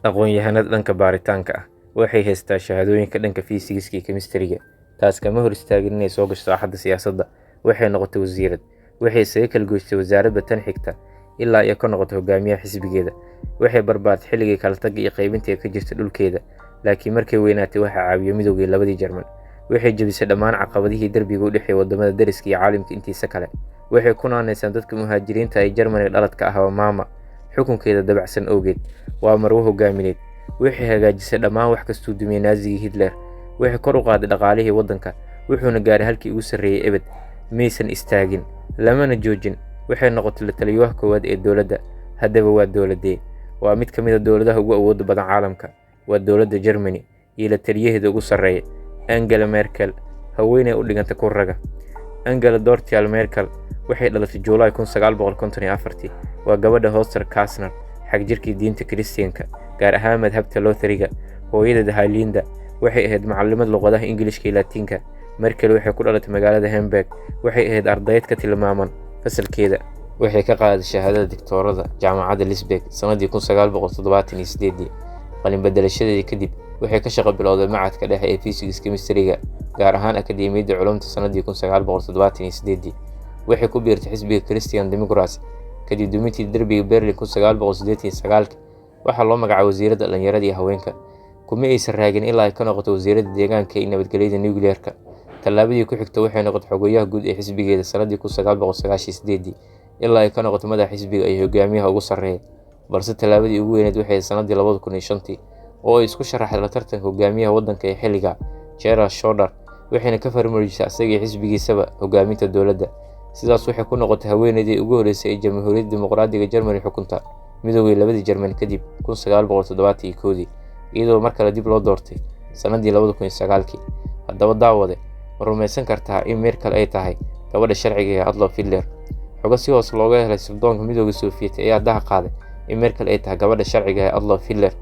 Aqoon-yahanada dhanka baaritaanka ah waxay haystaa shahaadooyinka dhanka fiisigiska iyo kemistariga. Taas kama hor istaagin inay soo gasho saaxadda siyaasadda. Waxay noqotay wasiirad. Waxay isaga kala goysatay wasaaradba tan xigta ilaa ay ka noqotay hogaamiyaha xisbigeeda. Waxay barbaartay xilligii kala tagga iyo qaybinta ee ka jirta dhulkeeda, laakiin markay weynaatay waxaa caawiyay midoogii labadii Jarmal. Waxay jebisay dhammaan caqabadihii derbiga u dhexeeyay waddamada deriska iyo caalamka intiisa kale. Waxay ku naanaysaan dadka muhaajiriinta ee Jarmaniga dhaladka ah Mama xukunkeeda dabacsan awgeed. Waa marwo hogaamineed. Waxay hagaajisay dhammaan wax kastuu dumiyay Naazigii Hitler. Waxay kor u qaaday dhaqaalihii waddanka, wuxuuna gaaray halkii ugu sarreeyay ebed. Maysan istaagin, lamana joojin. Waxay noqotay la taliyaha koowaad ee dowladda. Haddaba waa dowladee? Waa mid ka mid ah dowladaha ugu awoodda badan caalamka. Waa dowladda Germany iyo la taliyaheeda ugu sarreeya, Angela Merkel, haweeney u dhiganta kurraga. Angela Dorothea Merkel waxay dhalatay Juulaay 1954. Waa gabadha Horst Kasner, xagjirkii diinta Kiristaanka, gaar ahaan madhabta Lutheriga. Hooyadeed Herlinda waxay ahayd macallimad luqadaha Ingiriiska iyo Laatiinka. Merkel waxay ku dhalatay magaalada Hamburg. Waxay ahayd ardayd ka tilmaaman fasalkeeda. Waxay ka qaadatay shahaadada digtoorada jaamacadda Lübeck sanadii 1978. Qalin bedelashadeedii kadib waxay ka shaqo bilowday machadka dhexe ee physics chemistry-ga, gaar ahaan Akadeemiyadda Culuumta sanadii 1978. Waxay ku biirtay xisbiga Christian Democrats kadib dumintii derbiga Berlin 1989. Waxaa loo magacaabay wasiiradda dhalinyarada iyo haweenka. Kuma aysan raagin ilaa ay ka noqoto wasiiradda deegaanka iyo nabadgelyada nuclear-ka. Tallaabadii ku xigta waxay noqotay xogayaha guud ee xisbigeeda sanadii 1998 ilaa ay ka noqoto madaxa xisbiga iyo hogaamiyaha ugu sarreeya. Balse tallaabadii ugu weyneed waxay sanadii 2005 oo ay isku sharaxday la tartanka hogaamiyaha waddanka ee xilliga Gerhard Schröder, waxayna ka farmarijisay asaga iyo xisbigiisaba hogaaminta dowladda. Sidaas waxay ku noqotay haweeneydii ugu horreysay ee Jamhuuriyadda Dimuqraadiga Germany xukunta midoogii labadii Jarmal kadib 1971, iyadoo mar kale dib loo doortay sanadii 2009. Haddaba daawade, ma rumaysan kartaa in Merkel ay tahay gabadha sharciga ee Adolf Hitler? Xogo si hoose looga helay sirdoonka Midowga Sofiyeeti ayaa daha qaaday in Merkel ay tahay gabadha sharciga ee Adolf Hitler.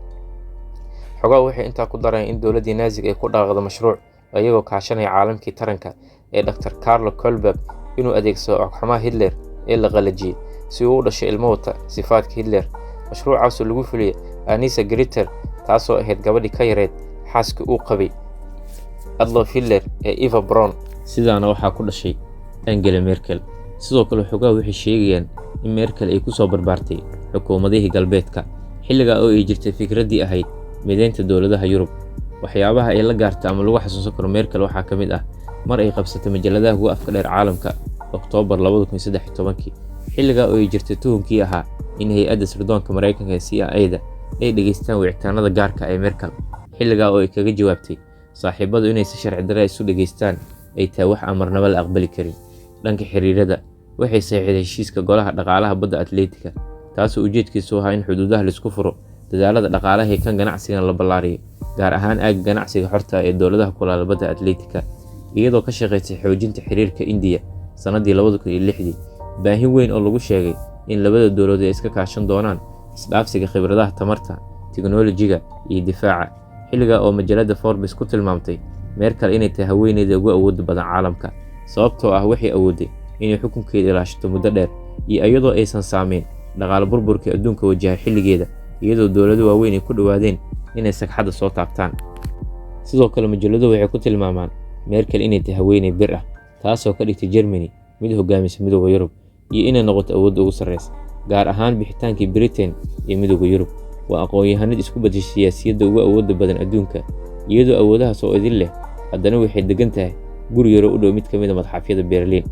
Xogaha waxay intaa ku darayaan in dowladdii Naasiga ay ku dhaqaaqdo mashruuc iyagoo kaashanaya caalamkii taranka ee Dr. Carlo Kolberg inuu adeegsado ogxamaha Hitler ee la qalajiyey si uu u dhashay ilmo wata sifaadka Hitler. Mashruucaasoo lagu fuliyey Anisa Gritter, taasoo ahayd gabadhii ka yareed xaaskii uu qabay Adolf Hitler ee Eva Braun. Sidaana waxaa ku dhashay Angela Merkel. Sidoo kale xogaha waxay sheegayaan in Merkel ay ku soo barbaartay xukuumadihii galbeedka, xilligaa oo ay jirtay fikraddii ahayd mideynta dowladaha Yurub. Waxyaabaha ay la gaartay ama lagu xasuusan karo Merkel waxaa ka mid ah mar ay qabsatay majalladaha ugu afka dheer caalamka Oktoobar 2013, xilligaa oo ay jirtay tuhunkii ahaa in hay-adda sirdoonka Maraykanka ee CIA-da ay dhegeystaan wicitaanada gaarka ee Merkel, xilligaa oo ay kaga jawaabtay saaxiibadu inay si sharci darre isu dhegeystaan ay tahay wax aan marnaba la aqbali karin. Dhanka xiriirada, waxay saxiixday heshiiska Golaha Dhaqaalaha Badda Atleetika, taasoo ujeedkiisu ahaa in xuduudaha laisku furo, dadaalada dhaqaalaha ee kan ganacsigana la ballaariyo, gaar ahaan aagga ganacsiga xorta ah ee dowladaha kulaala badda Atleetika. Iyadoo ka shaqaysay xoojinta xiriirka Indiya sanadii 2006, baahin weyn oo lagu sheegay in labada dowladood ay iska kaashan doonaan isdhaafsiga khibradaha tamarta, tiknoolajiga iyo difaaca, xilligaa oo majalada Forbes ku tilmaamtay Merkel inay tahay haweeneyda ugu awoodda badan caalamka, sababtoo ah waxay awooday inay xukunkeeda ilaashato muddo dheer iyo iyadoo aysan saameyn dhaqaale burburkii adduunka wajahay xilligeeda, iyadoo dowlado waaweyn ay ku dhowaadeen inay sagxadda soo taabtaan. Sidoo kale majalladuhu waxay ku tilmaamaan Merkel inay tahay haweeney bir ah, taasoo ka dhigtay Germany mid hogaamisa Midowga Yurub iyo inay noqoto awoodda ugu sarreysa, gaar ahaan bixitaankii Britain ee Midowga Yurub. Waa aqoon-yahanad isku beddeshay siyaasiyadda ugu awoodda badan adduunka. Iyadoo awoodahaas oo idin leh, haddana waxay degan tahay guri yaro u dhow mid ka mid a madxafyada Berliin.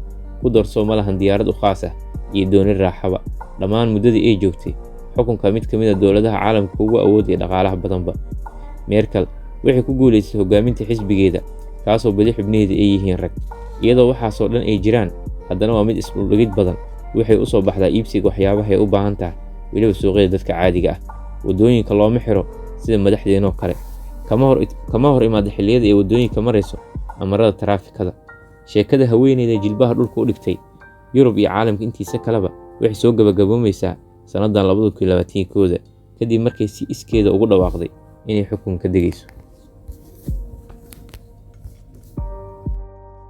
Ku darsoo, ma lahan diyaarad u khaas ah iyo dooni raaxaba dhammaan muddadii ay joogtay xukunka mid ka mid a dowladaha caalamka ugu awoodaya dhaqaalaha badanba. Merkel waxay ku guulaysatay hogaaminta xisbigeeda, kaasoo badi xubnaheeda ay yihiin rag. Iyadoo waxaasoo dhan ay jiraan, haddana waa mid isdhuldhigid badan. Waxay u soo baxdaa iibsiga waxyaabaha ay u baahan tahay, weliba suuqyada dadka caadiga ah. Waddooyinka looma xiro sida madaxdeenoo kale. Kama hor imaada xilliyada ay waddooyinka marayso amarada taraafikada. Sheekada haweeneyda jilbaha dhulka u dhigtay Yurub iyo caalamka intiisa kaleba waxay soo gabagaboomaysaa sannadan 2021 kadib markay si iskeeda ugu dhawaaqday inay xukun ka degayso.